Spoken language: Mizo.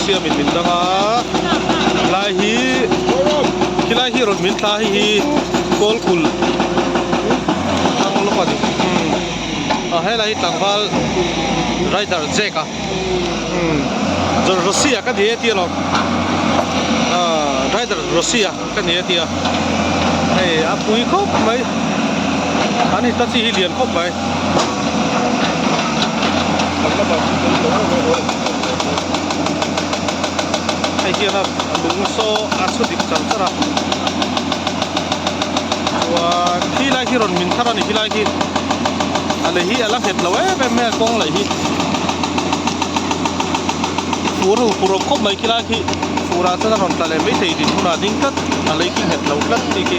siamin min dang a lai hi khilai hi rawn min thla hei hi kawlkulh thlang lawk a ni a helai hi tlangval rider Jack a umm Rossi a ka ni e tia lawm ah rider Rossi a ka ni e tia hei a pui khawp mai an Hitachi hi lian khawp mai. Hei hian a lung saw a chhu dik char char a chuan khi lai khi rawn min thar a ni khi lai khi a lei hi a la nghet lo em em mai a kawng laih hi fur hu fur awm khawp mai khi lai khi fur ah chuan a rawn tla leh maithei din hunah ding tlat a lei khi nghet lo tlat tih khi.